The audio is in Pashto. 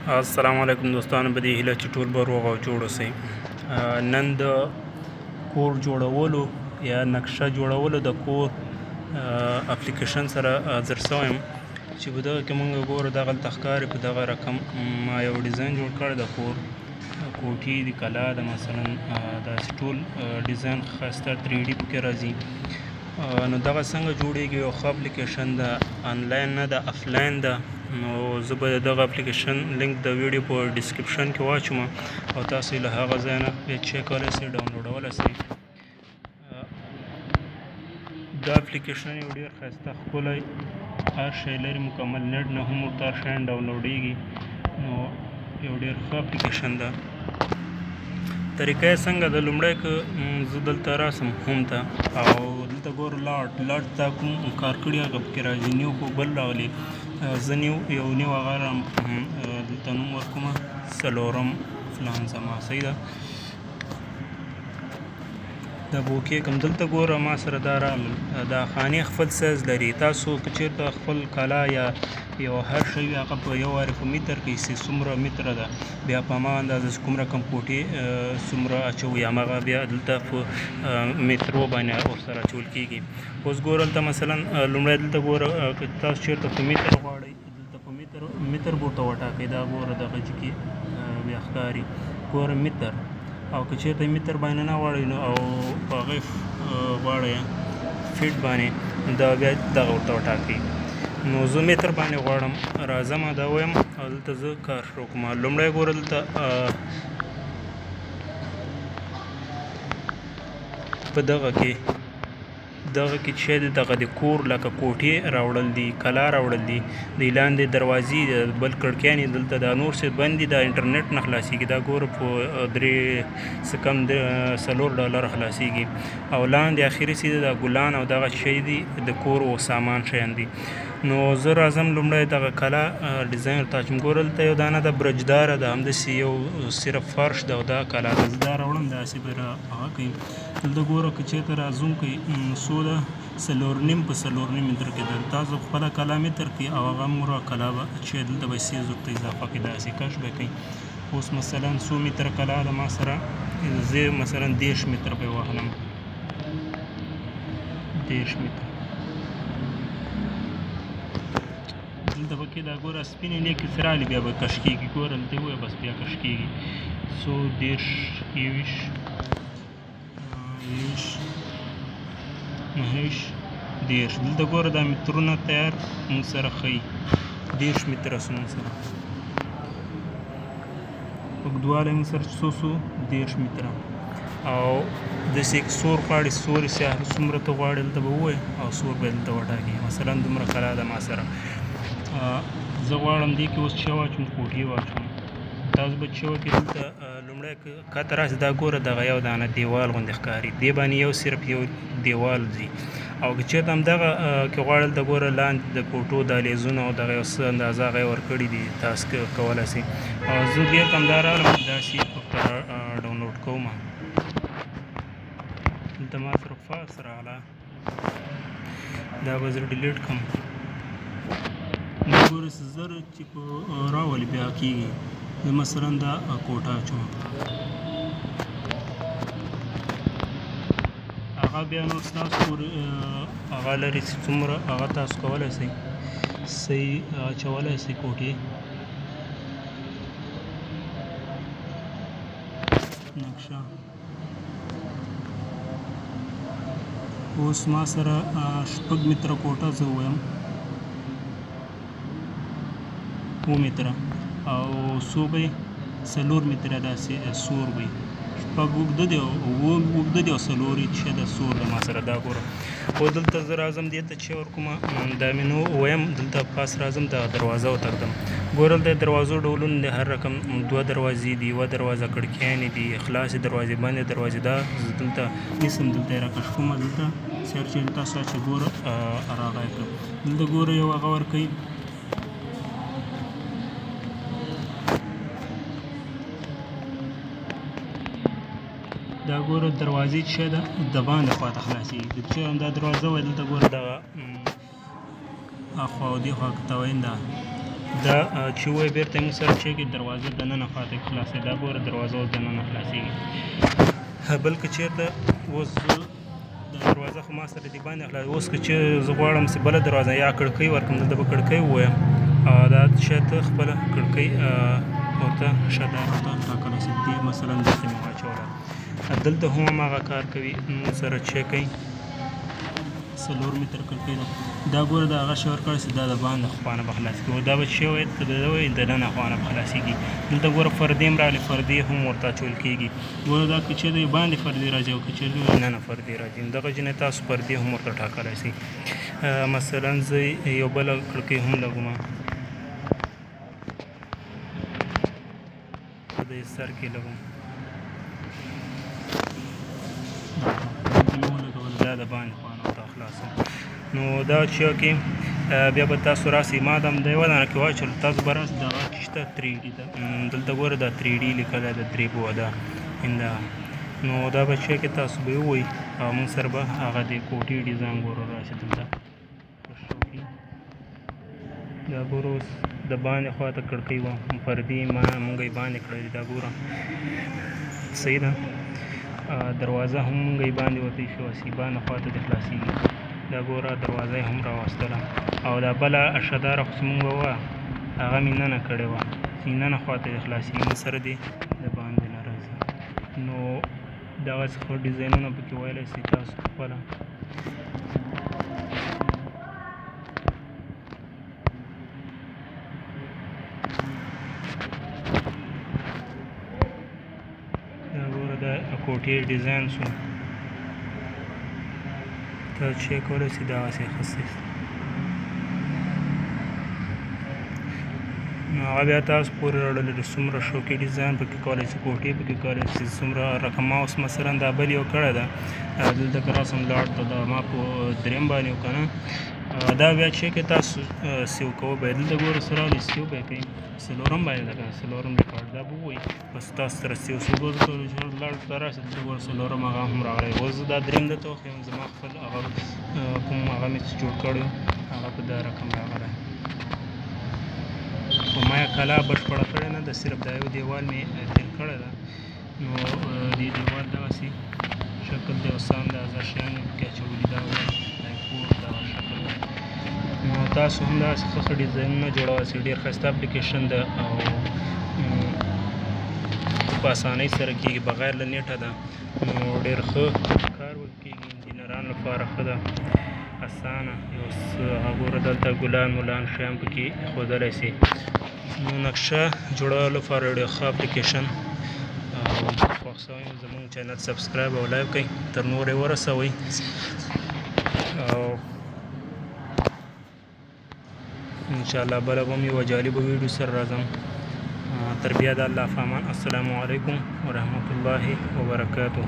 السلام علیکم دوستانو، په دې هیله چې ټول به روغ او جوړ اوسئ. نن د کور جوړولو یا نقشه جوړولو د کور اپلیکیشن سره حاضر شوی یم چې په دغه کې موږ ګورو دغلته ښکاري په دغه رقم ما یو ډیزاین جوړ کړی د کور کوټې د کلا ده، مثلا داسې ټول ډیزاین ښایسته 3D پکې راځي. نو دغه څنګه جوړیږي؟ یو ښه اپلیکیشن ده، آنلاین نه ده، افلاین ده. نو زه به دغه اپلیکیشن لینک د ویډیو په ډسکرپشن کې واچوم او تاسو یې له هغه ځای نه بیا چک کولی سئ، ډاونلوډولی سئ. دا اپلیکیشن یو ډېر ښایسته ښکلی هر شی لري، مکمل نېټ نه هم ورته هر شیان ډاونلوډېږي. نو یو ډېر ښه اپلیکیشن ده. طریقه یې څنګه ده؟ لومړی که زه دلته راسم هوم ته او دلته ګورو لاټ ته کوم کار کړي هغه پکې راځي. نیو خو بل راغلی، زه نیو یو نیو هغه دلته نوم ورکوم څلورم فلان زما صحیح ده، دا به اوکې کړم. دلته ګوره ما سره دا راغلل، دا خانې خپل سایز لري. تاسو که چېرته خپل کلا یا یو هر شی وي هغه په یو وارې په متر کې چې څومره متره ده بیا په هماغه اندازه چې کوم رقم کوټې څومره اچوي هماغه بیا دلته په مترو باندې ورسره اچول کېږي. اوس ګوره دلته مثلا لومړی دلته ګوره که تاسو چېرته په متر غواړئ دلته په متر به ورته وټاکئ. دا ګوره دغه چې بیا ښکاري ګوره متر، او که چېرته متر باندې نه غواړئ نو او په هغې غواړئ فیټ باندې دا بیا دغه ورته وټاکئ. نو زه متر باندې غواړم، راځم دا وایم او دلته زه کار شروع کوم. لومړی ګوره دلته په دغه کې چې دی دغه د کور لکه کوټې راوړل دي، کلا راوړل دي، د لاندې دروازې بل کړکیانې دلته دا نور څه بند دي، دا انټرنیټ نه خلاصېږي. دا ګوره په درې څه کم $4 خلاصېږي. او لاندې اخري څه دي دا ګلان او دغه شی دي د کور او سامان شیان دي. نو زه راځم لومړی دغه کلا ډیزاین ورته اچوم. ګوره دلته یو دانه ده برجداره ده، همداسې یو صرف فرش ده او دا کلا ده. زه دا راوړم داسې به هغه کوي. دلته ګوره که چېرته را زوم کوي څو ده 4.5 په 4.5 متر کې ده. تاسو خپله کلا متر کوي او هغه مور کلا به چې دلته به سیز ورته اضافه کوي، داسې کش به کوي. اوس مثلا څو متر کلا ده ما سره، زه مثلا 30 متر به واخلم، 30 متر دلته به کې دا ګوره سپینې لیکې څه راغلي بیا به کش کېږي. ګوره دلته ووایه بس بیا کش کېږي. څو 30 21 21 29 30. دلته ګوره دا مترونه تیار موږ سره ښیي، 30 متره سو موږ سره اوږدوالی موږ سره څو سو 30 متره. او داسې سور غواړي، سور سیاه څومره ته غواړي دلته به ووایي او سور به دلته وټاکي. مثلا دومره کلا ده ما سره، زه غواړم دې کې اوس څه واچوم، کوټې واچوم. تاسو به څه وکړئ دلته لومړی کته راسي دا ګوره دغه یو دانه دیوال غوندې ښکاري، دې باندې یو صرف یو دیوال ځي. او که چېرته هم دغه کې غواړئ دلته ګوره لاندې د کوټو دهلیزونه او دغه یو څه اندازه هغه یې ورکړي دي، تاسو کولی سئ. او زه بېرته همدا راغلم داسې ورته ډاونلوډ کوم. دلته ما سره فاکس راغله، دا به زه ډیلیټ کړم. دا ګوره څه زر چې په راولي بیا کېږي. زه مثلا دا کوټه اچوم، هغه بیا نور ستاسو پورې هغه لري چې څومره هغه تاسو کولی سئ صحیح اچولی سئ کوټې. نقشه اوس ما سره 6 متره کوټه زه ووایم 7 متره او څو به 4 متره داسې سور به 6 اوږده دی او 7 اوږده دی او 4 یې چې ده سور ده ما سره. دا ګوره او دلته زه راځم دې ته چې ورکوم دا مې نو وایم دلته پاس راځم دا دروازه ورته ږدم. ګوره دلته دروازو ډولونه دي، هر رقم 2 دروازې دي، یوه دروازه کړکیانې دي، خلاصې دروازې بندې دروازې. دا زه دلته نیسم، دلته یې راکش کوم، دلته سر چې تاسو چې ګوره راغی کړم. دلته ګوره یو هغه ورکوي دا ګوره دروازې چې ده د باندې خواته خلاصېږي. چې همدا دروازه وایي دلته ګوره دغه اخوا او دې خوا که ته وایې دا دا چې وایي بېرته موږ سره چې کې دروازه دننه خواته خلاصې، دا ګوره دروازه اوس دننه خلاصېږي. بل که چېرته اوس دا دروازه خو ما سره دې باندې خلاص، اوس که چې زه غواړم چې بله دروازه یا کړکۍ ورکړم، دلته به کړکۍ ووایم، دا چې ته خپله کړکۍ ورته ښه دا ورته ټاکلی شي. دې مثلا دلته مې واچوله، دلته هم هماغه کار کوي. موږ سره چې کوي 4 متر کړکۍ ده، دا ګوره دا هغه شی ورکړی چې دا د باندې خوا نه به خلاص کړي، او دا به چې وایي ته به وایي دننه خوا نه به خلاصېږي. دلته ګوره فردې هم راغلې، فردې هم ورته اچول کېږي. ګوره دا که چېرې باندې فردې راځي او که چېرې دننه فردې راځي، دغه جنې تاسو فردې هم ورته ټاکلی شئ. مثلا زه یو بله کړکۍ هم لګوم په دې سر کې لګوم، دا د باندې خوا نه ورته خلاصوم. نو دا چې کې بیا به تاسو راسئ، ما دا هم دی ودانه کې واچول، تاسو به راسئ دغه چې شته 3D ده، دلته ګوره دا 3D لیکلی ده، 3 بعده همدا. نو دا به چې کې تاسو به یې ووایئ او موږ سره به هغه د کوټې ډیزاین ګوره راشي. دلته دا ګوره اوس د باندې خوا ته کړکۍ وه، پردې ما موږ یې باندې کړلې، دا ګوره صحیح ده. دروازه هم موږ یې باندې ورته ایښې وه چې باندې خوا ته دې خلاصېږي. دا ګوره دروازه یې هم راوستله. او دا بله اشداره خو چې موږ وه هغه مې ننه کړې وه چې ننه خوا ته دې خلاصېږي، موږ سره دې د باندې نه راځي. نو دغسې ښه ډیزاینونه پکې ویلی شئ تاسو خپله. دا ګوره دا کوټې ډیزاین سو، ته چې کولی شئ دغسې ښه نو هغه بیا تاسو پورې راوړلی چې څومره شوکي ډیزاین پکې کولی شئ، کوټې پکې کولی شئ، څومره رقم. ما اوس مثلا دا بل یو کړی ده، دلته که راسم لاړ ته دا ما په دریم باندې وکړه نه، دا بیا چې که تاسو save کوئ به دلته ګوره سره راغلی save به یې کوئ، څلورم باندې ده که نه، څلورم ریکارډ دا به ووایي، بس تاسو سره save شو. ګوره لاړ ته راشئ، دلته ګوره څلورم هغه هم راغلی. اوس زه دا دریم درته وښیم، زما خپل هغه کوم هغه مې چې جوړ کړی هغه په دا رقم راغلی. خو ما یې کلا بشپړه کړې نه ده، صرف دا یو دیوال مې تېر کړی ده. نو دې دیوال دغسې شکل دی او څه اندازه شیان مې پکې اچولي، دا دا کور دغه شکل دی. نو تاسو هم داسې ښه ښه ډیزاینونه جوړولی شئ، ډېر ښایسته اپلیکیشن ده او په اسانۍ سره کېږي، بغیر له نیټه ده. نو ډېر ښه کار ورکېږي، انجینرانو لپاره ښه ده، اسانه. یو څه هغه ګوره دلته ګلان ولان شیان پکې ښودلی شي. نو نقشه جوړولو لپاره ډېر ښه اپلیکیشن. خوښ شوی یم، زموږ چینل subscribe او like کړئ، تر نورو یې ورسوئ. او انشاءالله بله به هم یوه جالبه ویډیو سره راځم. تر بیا د الله په امان. السلام علیکم ورحمت الله وبرکاته.